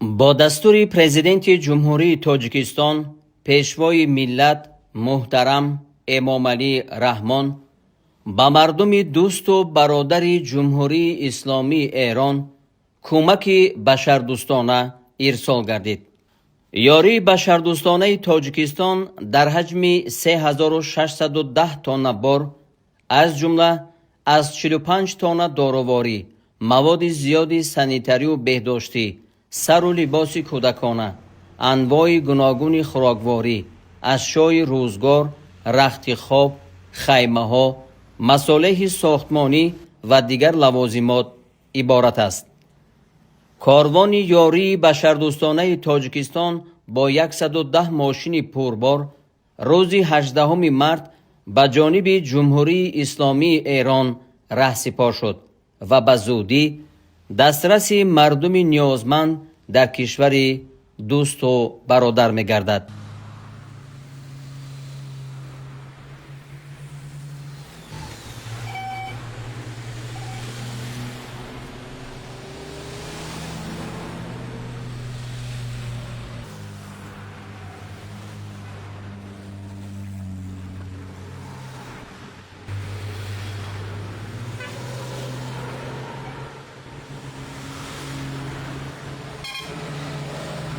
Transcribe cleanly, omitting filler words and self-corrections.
Бо дастури Президенти Ҷумҳурии Тоҷикистон, Пешвои миллат муҳтарам Эмомалӣ Раҳмон ба мардуми дӯсту бародари Ҷумҳурии Исломии Эрон кӯмаки башардӯстона ирсол гардид. Ёрии башардӯстонаи Тоҷикистон дар ҳаҷми 3610 тонна бор, аз ҷумла аз 45 тонна доруворӣ, маводи зиёди санитарию беҳдоштӣ, сару либоси кӯдакона, анвои гуногуни хӯрокворӣ, ашёи рӯзгор, рахти хоб, хаймаҳо, масолеҳи сохтмонӣ ва дигар лавозимот иборат аст. Корвони ёрии башардӯстонаи Тоҷикистон бо 110 мошини пурбор рӯзи 18 март ба ҷониби Ҷумҳурии Исломии Эрон раҳсипор шуд ва ба зудӣ дастраси мардуми ниёзманд дар кишвари дӯсту бародар мегардад.